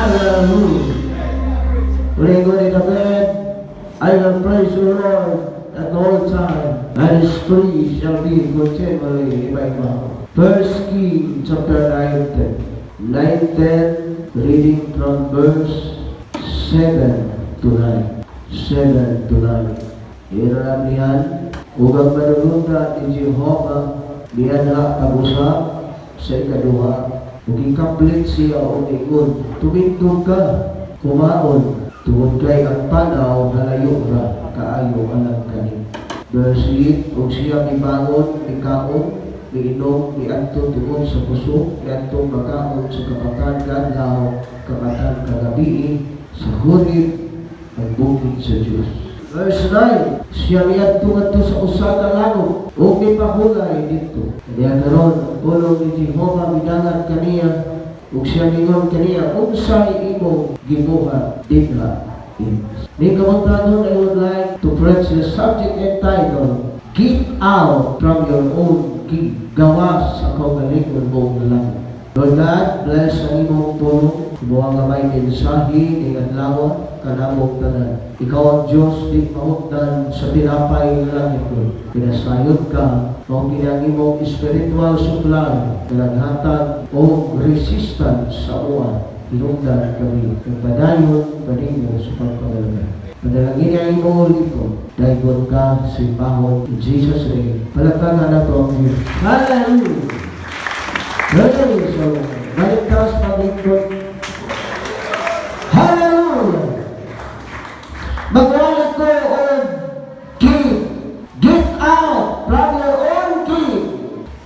Hallelujah. Ringo ni David, "I will praise you, Lord, at all time, and His praise shall be continually in my mouth." First King chapter 19. 19, reading from verse 7 to 9. 7 to 9. Irabihan, ug ang manununda ni Jehova, mianha pag-usab sa ikaduha, ug gikaplit siya og ingon, "Tumindog ka, kumaon, tungod kay ang panaw nalayo ra kaayo alang kani." Verse 8, ug siya mibangon, mikaon, miinom, miadto tungod sa kusog, miadtong makaon sa kapatan kaadlaw, kapatan kagabii, sa Horeb, ang bukid sa Diyos. Verse 9, siya miadto ngadto sa usa ka langob ug mipahulay didto. Kaya karon ang pulong ni Jehova midangat kaniya ug siya mingon kaniya, "Unsay imong gibuhat dinha?" Ning kabuntagon, I would like to preach the subject entitled, "Get Out from Your Own Cave." Gawas sa kaugalingon mong langob. Lord God, bless ang imong pulong. Imo nga may mensahe ning adlaw kanamong tanan. Ikaw ang Diyos di mahutdan sa tinapay nga langit ko. Pinasayod ka mao kini ang imong spiritual supply nga naghatag og resistance sa uwan. Hinungdan kami nagpadayon kanimo sa pagpangalagad. Panalangin ang imong lingkod. Daygon ka simbahon in Jesus' name. Palakpakan nato ang Diyos. Hallelujah! Praise the Lord. Balik ka sa paglingkod. Hallelujah! Magwalit ko og cave. Get out from your own cave.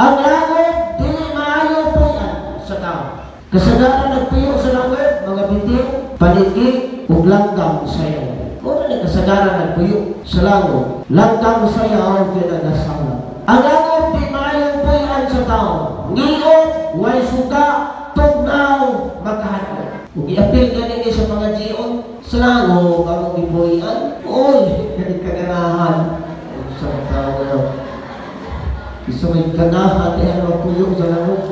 Ang langob, dili maayo puy-an sa tao. Kasagaran nagpuyo sa langob, mga bitin, paniki, ug langgam sayaw. Mao na kasagaran nagpuyo sa langob. Langgam sayaw kay nagasala. Ang langob di maayo puy-an sa tao. Ngiot, way suga, tugnaw, makahadlok. Ug iapil gani ni sa mga jion sa langob ang gipuy-an. Oy, kani kaganahan. Sa tao ngayon. Isa may ganahan ay ano puyo sa langob.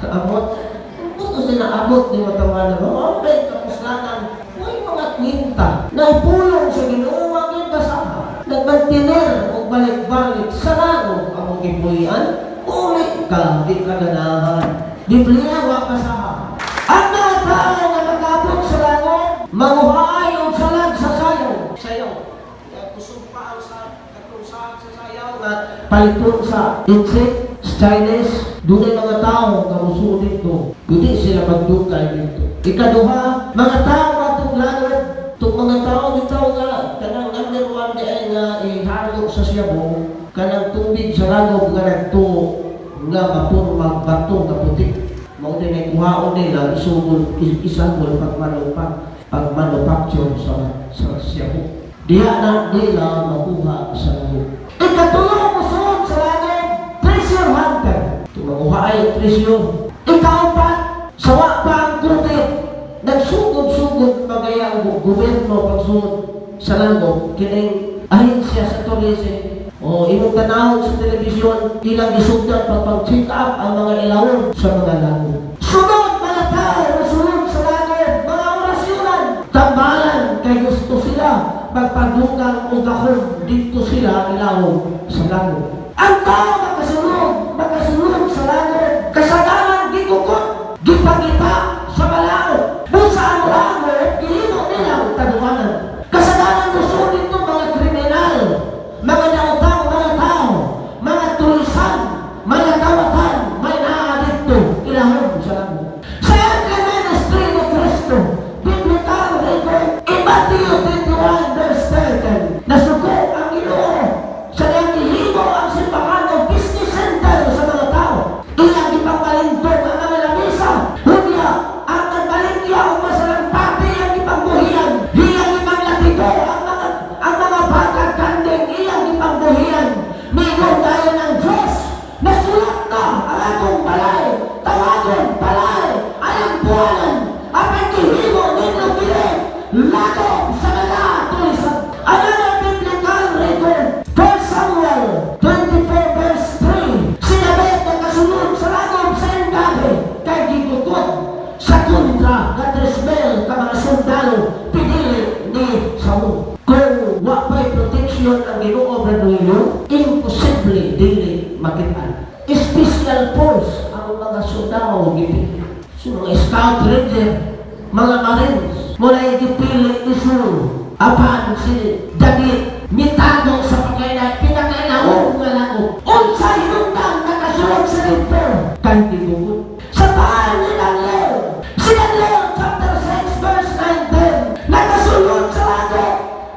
Abot. Gusto sila abot ni matawanan. Oh, may kapuslanan. May mga kwinta. Naipulong sa Ginoo ang iyong kasama. Nagmantiner o balik-balik sa langob ang gipuy-an. Uli ka, di ka ganahan. Biblia wa kasaha. Ang mga tao nga makabot sa langob, manguhaay og salag sa sayaw. Sayaw. Kaya kusog pa ang sa katong sa sayaw nga paliton sa insect, sa Chinese, dunay mga tao nga musuod dito. Kundi sila magdugay dito. Ikaduha, mga tao atong langob, itong mga tao dito nga kanang number one di ay nga ihalo sa siyabo, kanang tubig sa langob nga nagtuo nga mapurma bato nga puti. Mao din ay kuhaon nila isugol isagol pag manufacture sa siyabo. Diha na nila makuha sa langob. Ikatulo, musuod sa langob, treasure hunter. Ito manguha ay treasure. Ikaapat, sawa pa ang COVID. Nagsugod-sugod magaya ang gobyerno pagsugod sa langob kining ahensya sa tourism. O imong tanawon sa telebisyon, ilang gisugdan pag pag-check up ang mga ilawon sa mga langob. Sunod mga tao, sunod sa langob, mga orasyonan, tambalan kay gusto sila magpadugang o gahom dito sila ilawom sa langob. Ang tao makasunod sa langob, kasagaran gikukot, gipangita sa malaot. Busa ang langob, gihimo nilang taduanan. Kasagaran gusto dito mga kriminal, mga nautang mga tao, mga tulisan, mga kawatan, may naa dito, ilahom sa langob. Sa earthly ministry ni Kristo, biblical record, in Matthew 21 verse 13, nasuko ang Ginoo sa nang gihimo ang simbahan o business center sa mga tao. Ilang ipangbalintong ang mga lamisa. Unya, ang nagbalingya o masalampati ang ipangbuhian. Iyang ipanglatigo ang mga baka kanding iyang ipangbuhian. Mingon tayo ng Diyos, nasulat na ang akong balay, tawagon balay, alang buwanan, apan gihimo ninyo kini lagob sa mga tulisan. Another biblical record, 1 Samuel 24 verse 3, si David nakasunod sa langob sa Engadi, kay gigukod sa Kontra nga 3,000 ka mga sundalo pinili ni Saul. Kung wa pa'y protection ang Ginoo, Brad, imposible dili makitaan. Special force ang mga sundalo gipili. So mga scout ranger, mga marines, mula gipili ni Saul. Apan si David mitago sa pagkainay, pinakainahong nga lago. Unsa hinungdan nakasulod sa dito? Kay gigugod. Sa time ni Daniel, si Daniel chapter 6 verse 19, nakasulod sa lago.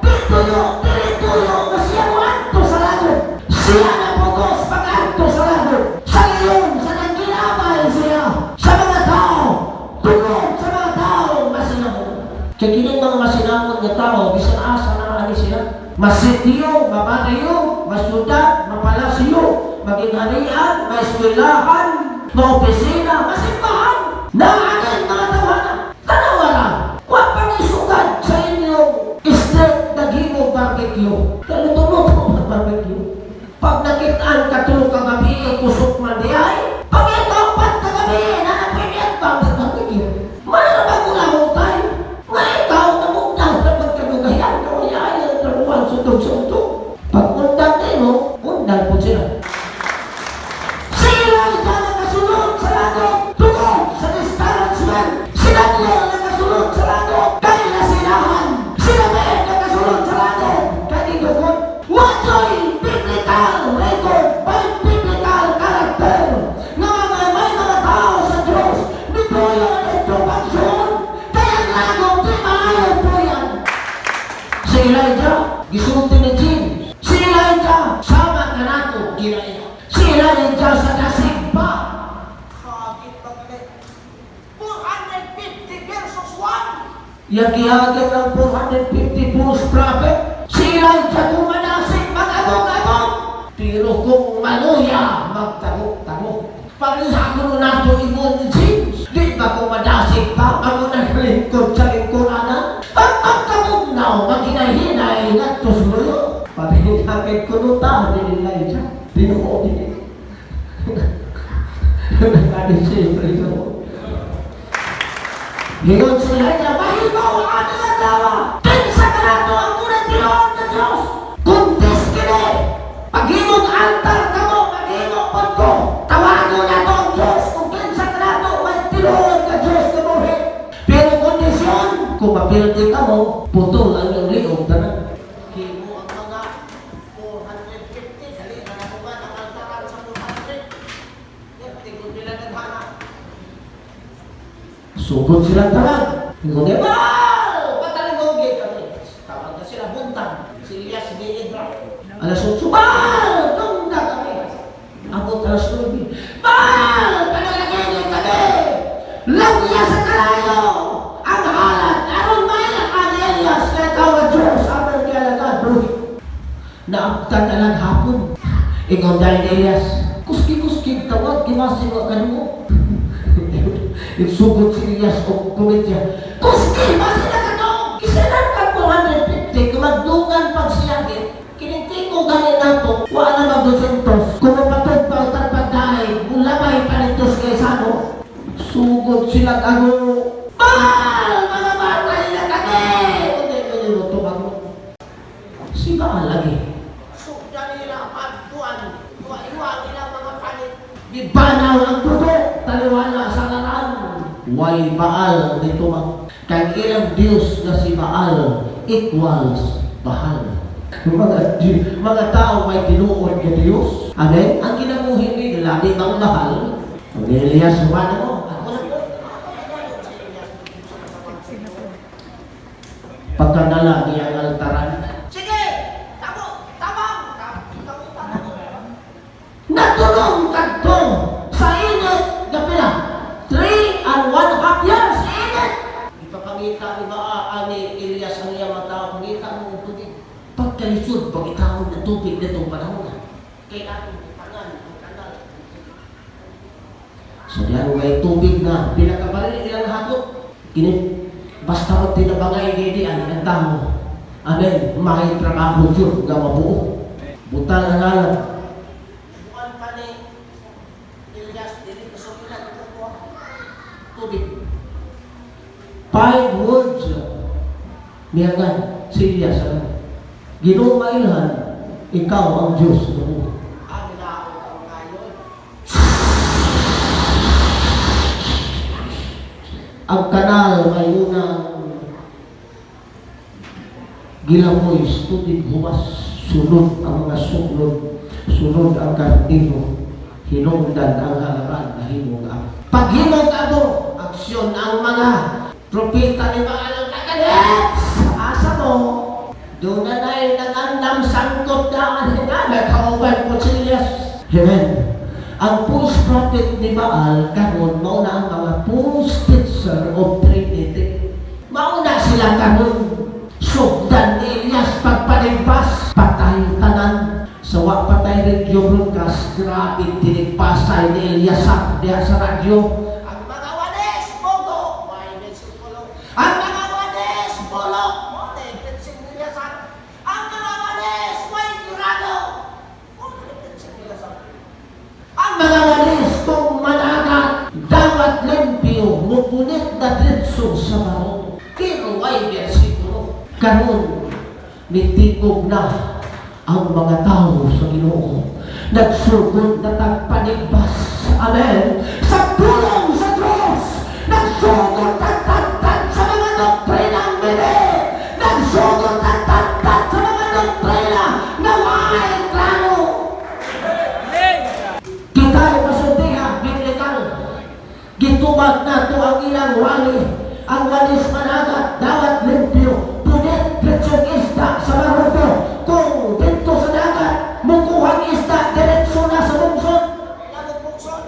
Dituyo, dili nga siya moadto sa lago. Siya napugos pag-adto sa lago. Sa leon, sa nangginamay siya. Sa mga tao, tungod sa mga tao, masinamon. Kaya kining mga masinamon nga tao, bisan asa na ani sila. Masityo, mabaryo, masyudad, mapalasyo, maging harian, maeskwelahan, maopisina, masimbahan. Naanin mga tawhana. Tanawa lang. Wa pa ni sugad sa inyong street naghimo barbecue. Kaluto-luto ang barbecue. Pag nakitaan ka tulog kagabi, kusok man di ay. Pag ikaw pat kagabi, nanapinit pa ang barbecue. Mayroon ba kung lamutay? Nga ikaw, namugnaw na pagkadugayan, kawaya ay ang trabuhan sutog sa utog. Pag undang nimo, undang po sila. Si Elijah nakasulod sa lago tungod sa discouragement. Si Daniel nakasulod sa lago kay nasinahan. Si David nakasulod sa lago kay gigugod. Wato'y biblical record by biblical character nga mga may mga tao sa Diyos nituyo dito pagsulod kaya ang lago di maayo po yan. Si Elijah, gisulti ni James. Si Elijah, sama ka nato, ginaya. Si Elijah sa dasig pa. Sakit ba kami? 450 versus 1! Yang gihagit ang 450 false prophet. Si Elijah kung manasig, mag-agong-agong. Pero kung maluya, magtago-tago. Pareha ko nato ingon ni James. Di ba kung madasig pa, ang unang lingkod sa lingkuranan? Pag magkamugnaw, maghinay-hinay, ngadto sa mulo. Pareha ko ta ni Elijah. Tinuod ni. Nagkadi siyempre ito. Lingon si Elijah, mahimo ang aming adlaw. Kinsa kanato ang tunay tinuod nga Dios? Contest kini. Paghimong altar kamo, maghimo pod ko. Tawagon nato ang Dios kung kinsa kanato may tinuod nga Dios nga buhi. Pero kondisyon, kung mapildi kamo, putol ang iyong liog tanan. Himo ang mga 450. Dali na nakuha ang altaran sa 400. Yan, tigod nila naghana. Sugod sila tanan. Ingon niya, Baal! Patalingogi kami. Tawag na sila buntag. Si Elias, si Idra. Alas 8, Baal! Tunda kami. Abot alas 9. Baal! Panalangin kami! Langya sa kalayo! Ang halat! Aron may ang Elias na ikaw nga Diyos among gialagad buhi. Naabtan na lang hapon. Ingon dahil ni Elias, kuski-kuski tawag, gimasin wa kanimo. Igsugod si Elias og komedya. Kuski, masin na ka to! Kisalan ka 450, kumagdungan pag siyagit. Kininti ko gani nato, wa na mag 200. Kung mapatog pa utan pagdaig, mulabay pa nito sa kaysano. Sugod sila ago. Baal! Mga batay na kami! Hindi ko niluto ako. Si Baal lagi. Sugdan nila pagtuan. Iwa-iwa nila mga panit. Gibanaw ang dugo, taliwala sa ngaran. Way Baal nito man. Kay ilang Diyos na si Baal equals bahal. Mga tao may tinuod nga Diyos. Amen? Ang kinabuhi nila, di bang bahal? Ang Elias, wala mo. Ako na po. Pagkanala niya ang altaran, Sige! Tamo! Tamang! Tamo! Tamo! natulong kadto sa init nga pila? 3.5 years init. Ipapangita ni Baa ani Elias ang iyang mga tao, pangita mo ang tubig. Pagkalisod, pagitaon ng tubig nitong panahon na. Kailangan butangan ang kanal. So diyan may tubig na pila ka baril ilang hakot. Kini basta mo tinabangay gidi ani ang tao. Amen. May trabaho jud nga mabuo. Butang ang alam. Bukan pa ni Elias, dili ko sa ilan ito ko. Tubig. Five words miangan siya sa langit. Ginoo mailhan, ikaw ang Diyos nga buhi. Ah, ginaot ang kayon. Ang kanal may unang gilamoy, tubig humas, sunod ang mga suklod, sunod ang kardino, hinungdan ang halaran na himong amo. Paghimong amo, aksyon ang mga propeta ni Baal ang kagalit. Asa mo? Doon na na'y nangandam sangkot daan nga nakauban po siya. Amen. Ang false prophet ni Baal karon mao na ang mga false teacher of Trinity. Mao na sila karon. Sugdan ni Elias pagpanimpas, patay tanan. Sa wa patay radio broadcast, grabe tinigpasay ni Elias sa diha sa radyo. Ang mga walis, bogo. May bersikulo. Ang mga walis, bulok. May bersikulo sa. Ang mga walis, may grado. May bersikulo sa. Ang mga walis kung managat, dapat limpyo, mupunit na diretso sa baroto. Pero way bersikulo. Karon, nitingog na ang mga tao sa Ginoo. Nagsugod na tagpanigbas. Amen. Sa tulong sa Diyos. Nagsugod tagtagtag sa mga doktrinang mali. Nagsugod tagtagtag sa mga doktrina na way klaro. Kita ay masultiha, biblical. Gitubag na to ang ilang wali. Ang walis managat, dawat limpyo, punit, diretsong isda sa baroto. Kung dito sa dagat, mukuhang isda, diretso na sa bungsod. Kailangan bukson.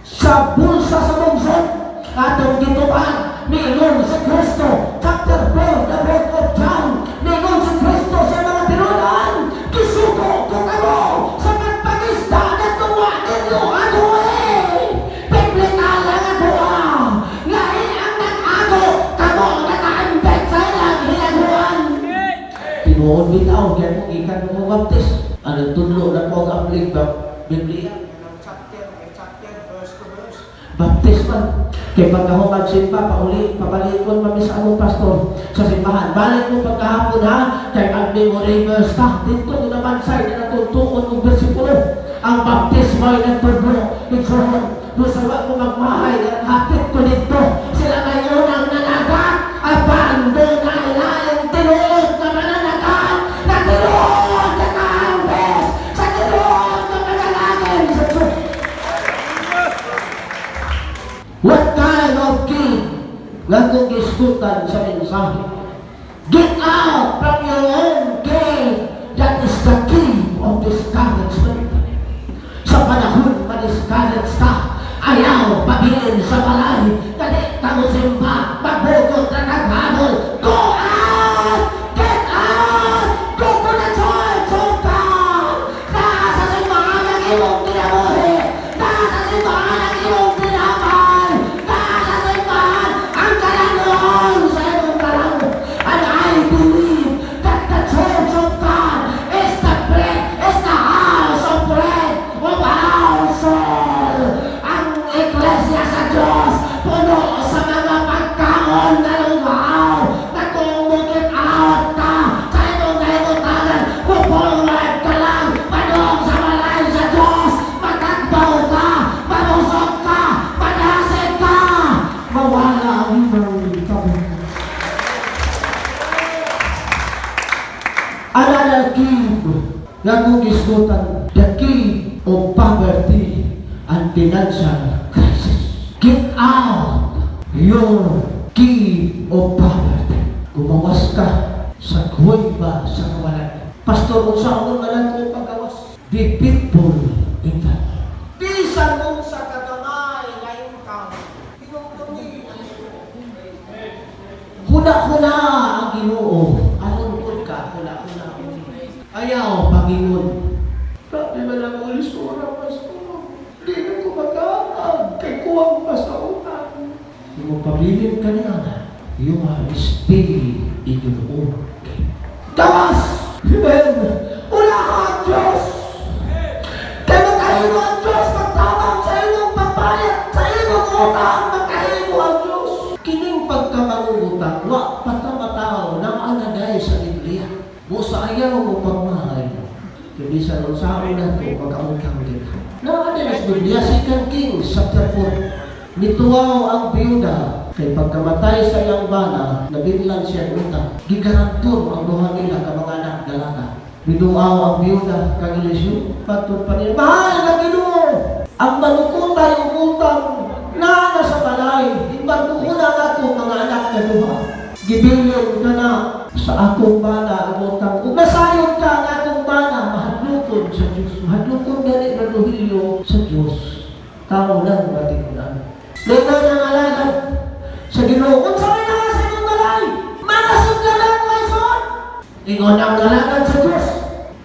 Sa bulsa sa bungsod, atong gitubag, niingon si Kristo, chapter 4, the book of John, niingon si Kristo sa mga tinunan, gisugo ko kamo sa pagpangisda na tuwa ninyo agoy. Biblikal ang agoa, lahi ang nag-ago, kamo nakaambet sa ilang hinaguan. Tinuod bitaw, kaya kung ikan mo baptis, ano tudlo na po ang ablig ba? Biblia. Yan ang chapter, may chapter, verse to verse. Baptist man. Kay pagkahuman simba, pauli, pabalikon mami sa among pastor sa simbahan. Balik mo pagkahapon ha, kay mag-memory verse ta. Dito ko naman say na natutuon og bersikulo. Ang baptismo ay nagtudlo. Igsoon, doon sa wa ko magmahay, hapit ko dito. Sila ngayon ang nanagat, apan doon na ilaing tinuod na mananagat, na tinuod na kaambes, sa tinuod na manalangin sa Diyos. What kind of king nga kung gisgutan sa mensahe? Get out from your own cave. That is the key of discouragement. Sa panahon ma-discourage ka, ayaw pabilin sa balay, dali ka mo simba, magbugot na naghabol. Go out! Get out! Go to the church of God! Naa sa simbahan ang imong kinabuhi! Naa sa simbahan ang imong tinapay! Naa sa simbahan ang kalangon sa imong kalangon! And I believe that the church of God is the bread, is the house of bread of our soul. Ang iglesia sa Diyos, puno sa mga pagkaon na lumaw, na kung mo-get out ka sa imong nahimutangan, mo-forward ka lang, padong sa balay sa Diyos, matagbaw ka, mabusog ka, madasig ka, mawala ang imong kabuhi. Another cave nga kung gisgutan, the cave of poverty and financial crisis. Get out your cave of poverty. Gumawas ka sa kuweba sa kawalan. Pastor, unsa ako nga lang ko paggawas? Be faithful in the Lord. Bisan mong sa kagamay nga income, hinumdumi ang Ginoo. Huna-huna ang Ginoo. Aron pud ka, huna-huna. Ayaw, Panginoon. Grabe man ang ulisura, Pastor. Di na ko makaag. Kay kuwang pa sa utang. Kung magpabilin ka niya, you are still in your own cave. Gawas! Amen! Unahan, Diyos! Kay magkahimo ang Diyos, magtabang sa imong pagbayad, sa imong utang, magkahimo ang Diyos. Kining pagkamangungutang, wa pa ta matao na anaday sa Biblia. Busa ayaw mo pagmahay. Kay bisan unsaon nato, makautang kita. Naa na sa Biblia, 2 Kings, chapter 4. Nituwaw ang biyuda kay pagkamatay sa iyang bana, nabinlan siya og utang. Gigarantor ang duha nila ka mga anak dalaga. Miduaw ang biyuda kang Eliseo. Pagtud pa niya, "Mahal na Ginoo, ang manukutay og utang naa na sa balay. Imbarko ko na ang akong mga anak na duha. Gibilyon ka na sa akong bana ang utang. Kung nasayod ka ang akong bana, mahadlokon sa Diyos." Mahadlokon gani na Rogelio sa Diyos. Tao lang matigunan. Lingon ang alagad sa Ginoo, "Unsa may naa sa imong balay? Mga sudlanan mga igsoon." Ingon ang alagad sa Diyos,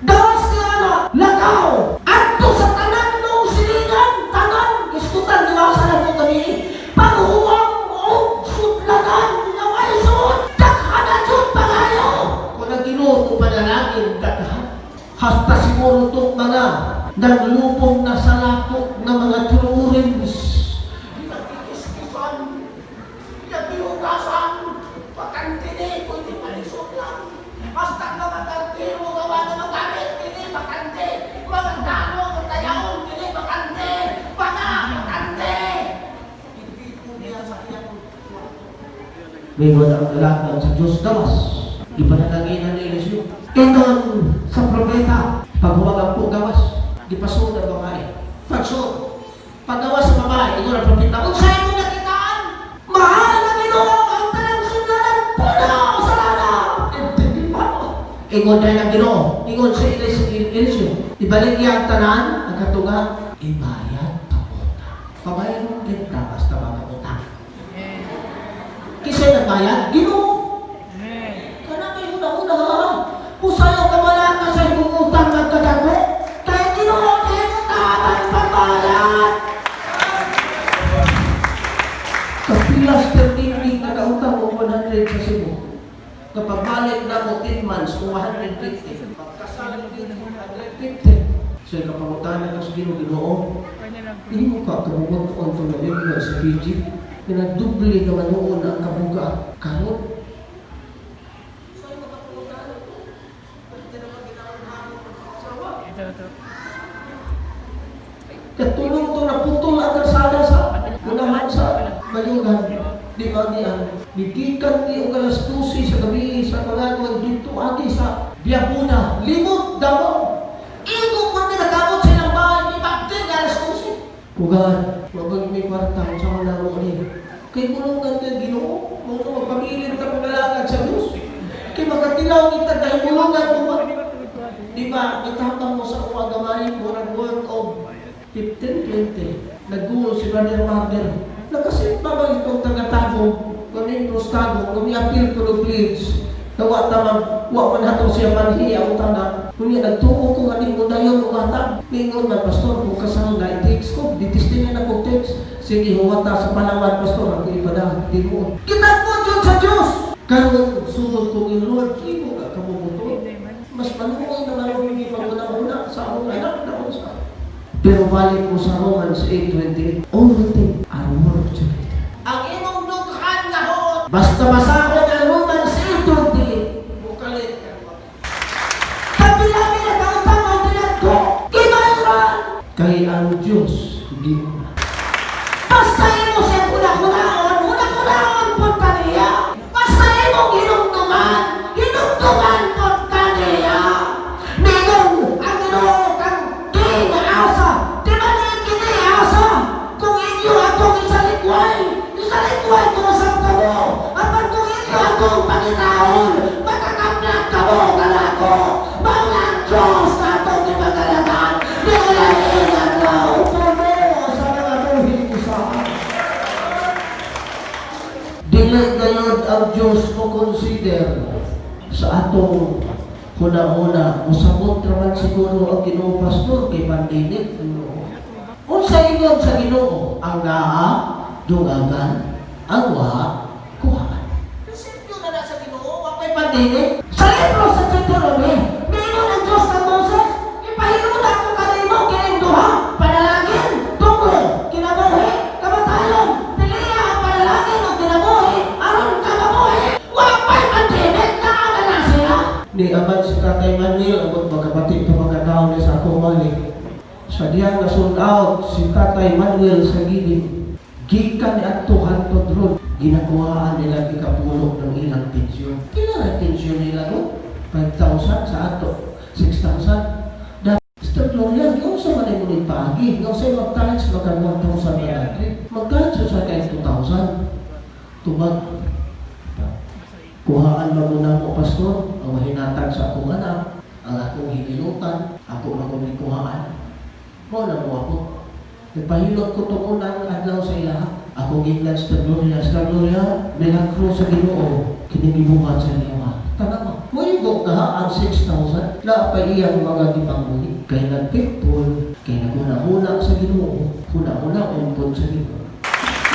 "Gawas ni ana, lakaw. Adto sa tanan nung silingan, tanan, iskutan, giwasan na itong gabi. Paghuwang og sudlanan nga may suot, daghan na jud pangayo." Kung ang Ginoo mo panalangin, daghan. Hasta siguro itong mga naglubong na sa lakok ng mga tourism. Nagkikiskisan, naghihugasan, bakante ni, pwede palisod lang. Basta mga kardero, gawa na magamit, dili bakante. Mga dano, tayaon, dili bakante. Bana, bakante. Hindi po niya sa iyang Mingon ang alagad sa Diyos, "Gawas." Gipanalangin ni Eliseo. Ingon sa propeta, "Paghuwag po, gawas." Gipasod ang babae. Pagsod. Paggawas sa babae, ingon ang propeta, "Unsa imong nakitaan?" "Mahal na Ginoo, ang tanang sudlanan puno sa lana." Ingon dahil ang Ginoo, ingon sa Eliseo, "Ibalik niya ang tanan, ang katunga, ibayad pa utang." Pabayad mo kita basta makautang. Kisay nagbayad? Ginoo. Kana may una-una ha. Pusayo ka wala ka sa imong utang magkadako. Kay Ginoo kay taban pagbayad. Kapilas termini nagautang og 100 sa Cebu. Kapag balik na mo 10 months o 150. Pagkasal din 150. So kapangutana ko sa Ginoo, "Ginoo, hindi mo ka kabugot on to na na sa PG. Pinagdubli naman noon ang kabuga. Karon." Sa'yo makapangutana ko. Pwede naman ginawang pagsawa. Ito, ito. Katulong to naputol ang kalsada sa unahan sa Bayugan. Di ba diyan? Gigikan ni og alas 12 sa gabi sa mga dito agi sa Biabuna. Limot damo. Igo mo ni nakamot sa ilang bahay ni Bagding alas 12. Kugan, wabag may kwarta sa mga namo ni. Kay bulungan kay Ginoo, mo ko magpabilin ka pangalagad sa Dios. Kay makatilaw kita dahil bulungan mo ba? Di ba, gitapang mo sa uwa gamay, murag worth of 15, 20. Nag-goal si Brother Marder. Nakasit pa ba itong taga-tago, kaning Rostado, kung appeal ko ng please. Nawa ta mag, wa man nato siya manhi ang utana. Kunya nagtuo ko nga mo dayon og hatag. Ningon man, "Pastor, kung kasal na i-text ko, ditistingan ako text. Sige, huwata sa Palawan, Pastor, ako ipada, tinuod." Kita ko dyan sa Diyos. Karon sugod ko ng Lord, imo ka kabubuton. Mas maluoy naman ang hindi paguna-una sa akong anak na unsa. Pero balik mo sa Romans 8:28, all things are work together. Ang imong dughan nga huot, basta basahon ang Romans 8:28, mukalit ka. Kabilabi na kautang ang tinagko, gibayran! Kay ang Diyos, Ginoo. Basta imo siya huna-hunaon, huna-hunaon po kaniya. Basta imong hinumduman, hinumduman po kaniya. Ningon ang Ginoo kang di nga asa, di ba ni kini asa? Kung inyo akong isalikway, isalikway ko sa kamo. Apan kung inyo akong pangitaon, makakamnat kamo kanako. Mao na ang Diyos na atong gipangalagan, niulain ang adlaw, puno sa mga buhi sa. Dili gayod ang Diyos mo consider sa atong huna-huna. Musabot raman siguro ang Ginoo, Pastor, kay pandemic. Unsa ingon sa Ginoo? Ang naa dungagan, ang wa kuhaan. Prinsipyo na na sa Ginoo, wa May pandemic. Sa libro sa Deuteronomy, mingon ang Diyos kang Moses, "Ipahinuna ko kanimo kining duha, panalangin, tungo, kinabuhi, kamatayon. Piliha ang panalangin o kinabuhi, aron Ni aman si Tatay Manuel, abot magkabati ito mga tao ni sa akong wali. Sa diyang na sold out si Tatay Manuel sa gilid. Gikan ni adto hantod ron. Ginakuhaan nila ikapulok ng ilang pensyon. Pila na pensyon nila ron? 5,000 sa ato. 6,000. Da Sister Gloria, yung sa man mo ni paagi, yung sa mag-tithes, magka 1,100. Mag-tithes sa kay 2,000. Tubag. Kuhaan mo muna mo, pastor, ang mahinatag sa akong anak, ang akong hinilutan, ako man kong kuhaan. Mo na mo ako. Nagpahilot ko itong unang adlaw sa ilaha. Ako ginglan sa Gloria, sa Gloria, milagro sa Ginoo, kini gibuhat sa ilaha. Tanawa, muygo ka ang 6,000 na pa iyang mga gipangbuhi. Kay nagpikpol, kay naghuna-huna sa Ginoo, huna-huna umpon sa Ginoo.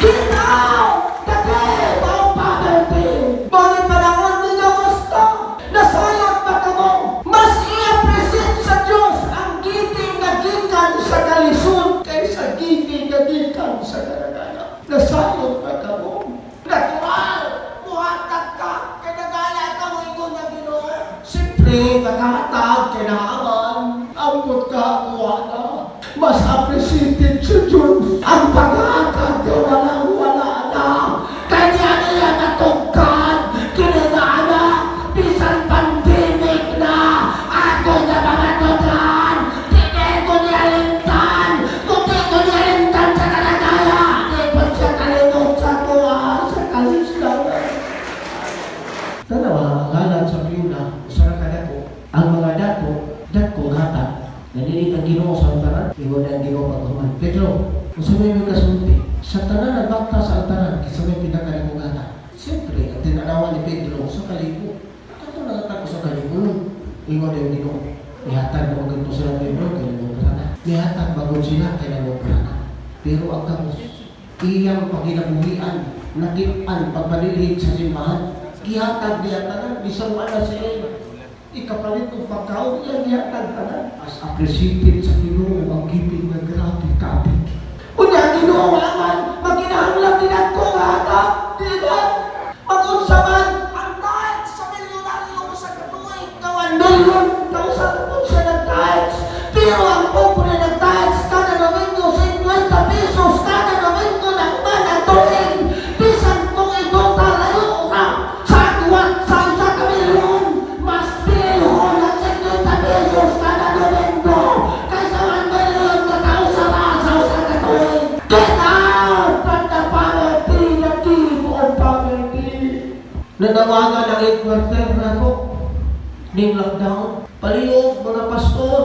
Get out! The grave of poverty! Bakit panahon ninyo gusto? Nasayod ba kamo? Mas i-appreciate sa Diyos ang giving na gikan sa kalisod kaysa giving na gikan sa karagana. Nasayod ba kamo? Natural! Muhatag ka! Kay nagala ka mo ingon na Ginoo. Siyempre, nakahatag kay naaman. Ambot ka, kuha na. Mas appreciated sa Diyos ang paghatag kay walang wala na. Kanya niya matugkan, kini na anak, bisan pandemic na, ako na mga tugan, di ko niya limtan, kung di ko niya limtan sa kalagaya, di ko siya kalimot sa kuha, sa kalisdan. Tanawa, ang ngalan sa Piuna, usa ra ka dato, ang mga dato, dako hatag. Nanilid ang Ginoo sa altaran, ingon ang Ginoo paghuman. Pedro, unsa may may kasulti? Sa tanan nagbakta sa altaran, kinsa may pinakadakong hatag. Siyempre, ang tinanawa ni Pedro sa kalibo. Ato nagatag sa kalibo. Ingon ang Ginoo. Nihatag na ganito sila Pedro, kay nangobra na. Nihatag bagod sila, kay nangobra na. Pero ang kamos, iyang paginabuhian, nakitaan pagpanilhig sa simbahan, gihatag niya tanan, bisan wala sa iya. Ikapalit og pagkaon, iya gihatag tanan. As appreciated sa Ginoo ang giving nga grabe kapit. Unya ang Ginoo wala man, maginahanglan din ako nga hatag, di ba? Magunsa man, Ang tithes sa milyonaryo mo sa katuig na 1 million thousand kung siya nag-tithes. Pero ang pobre nag-tithes kada Domingo 50 pesos kada Domingo ng man ang tuig. Bisan kung itotal layo ka sa agwat sa 1 ka milyon, mas bilhon ang 50 pesos kada Domingo kaysa 1 million ka tao sa sa 1 ka tuig. Get out from the poverty, the king of poverty. Nanawagan ang headquarter na ko ning lockdown. Palihog mga pastor,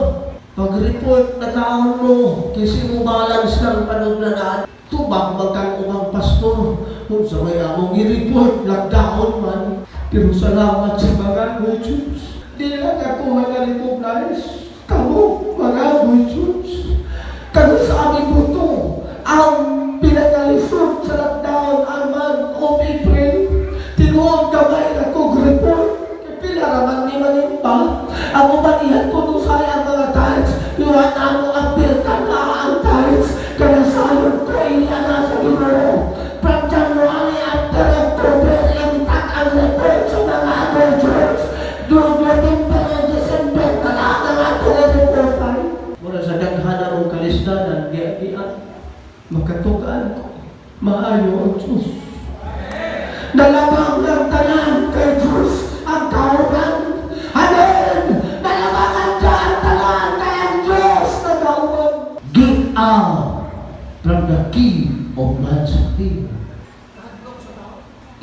pag-report na taon mo, kasi mo balance ng panuglanaan. Tubag magkang ubang pastor, kung sa may among i-report, lockdown man. Pero salamat sa mga Diyos. Di lang ako mga-recognize. Kamo, mga Diyos. Kano sa aming buto, ang pinakalisod sa lockdown ang month of April. Tinuod gamay na kong report. Kay pila raman ni manimba. Ang uban ihatod usay ang mga tithes. Pero ang amo ang na ang tithes. Kaya sayod ko iya na sa Ginoo. From January after October, intact ang report sa mga other church. During November and December, talaga nga ito report ay. Mura sa daghan ang kalisdanan, giagian, makatukaan ko, maayo ang Diyos. Nalabang ng tanan kay Diyos ang kauban. Amen! Nalabangan siya ang tanan kay ang Diyos na kauban. Get out from the key of man's fear.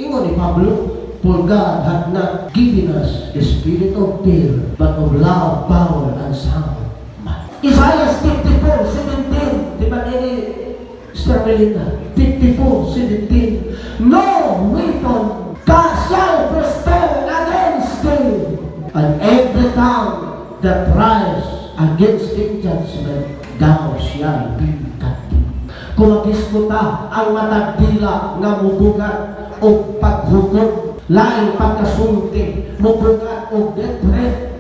Ingon ni Pablo, "For God hath not given us the spirit of fear, but of love, power, and sound mind." Isaiah 54:17, di ba nini, Sister Melinda? 54:17, "No weapon shall prosper against thee, and every tongue that rise against in judgment, thou shalt be condemned." Kung magisguta ang matag dila nga mubugat og paghukom, laing pagkasulti, mubugat og death threat.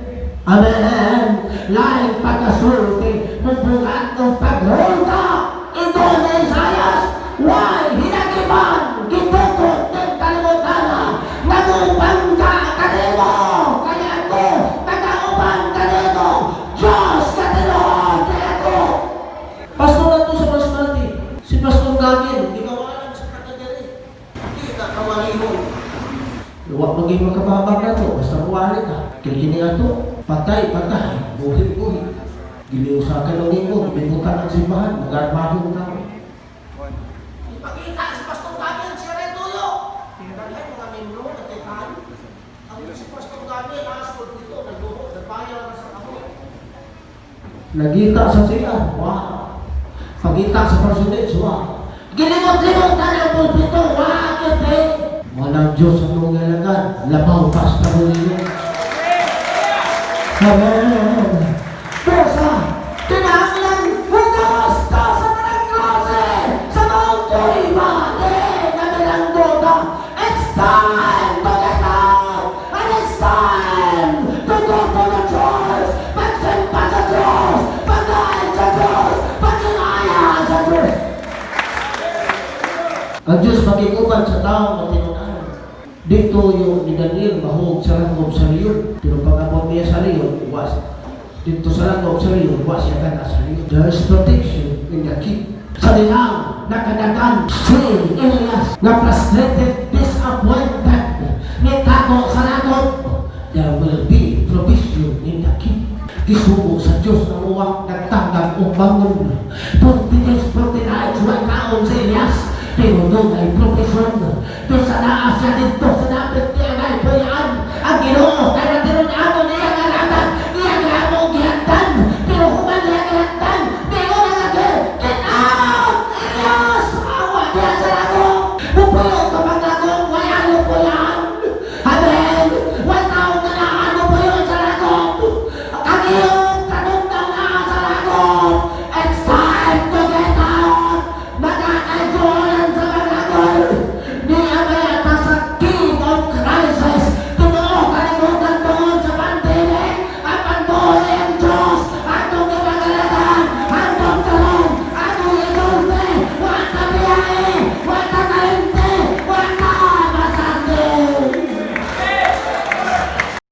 Amen. Laing pagkasulti, mubugat og paghulta. Ito na Isaias, why hinagiban, gitukot ng kalimutan, nagubangga kanimo, kaya ako, imon. Wa maging makababag na to, basta muwali ka. Kaya kini ato, patay, patay, buhi, buhi. Giliusakan ng ingon, binutan ang simbahan, mag-armado ang tao. Ipakita si Pastor Daniel si Retuyo. Daghan mga membro nagtitan. Ang si Pastor Daniel asod dito nagduho, nagbayar na sa kamot. Nagita sa siya, wa. Pagita sa parsonage, wa. Gilimot-limot na ng pulpito, wa, kete. Walang Diyos ang mga ilagan, labaw pasta mo ninyo. Amen. Pero kinahanglan magawas ka sa mga klase, sa mga otoridad na nilanggota. It's time to get out! And it's time to go to the church! Pagsimba sa Diyos! Pagkain sa Diyos! Pagkinaya sa Diyos! Ang Diyos makikuban sa tao na tinunanan. Dito yung ni Daniel mahog sa langob sa leon. Pero pag abot niya sa leon, was dito sa langob sa leon, was siya kana sa leon. There is protection in the king. Sa dilang nakadagan si Elias na frustrated, disappointed, nitago sa langob. There will be provision in the king. Gisugo sa Diyos ang uwak, nagtanggap o bangon. 40 days, 40 nights, way kaon si Elias. Pero doon ay provision. Pero sa naa siya dito,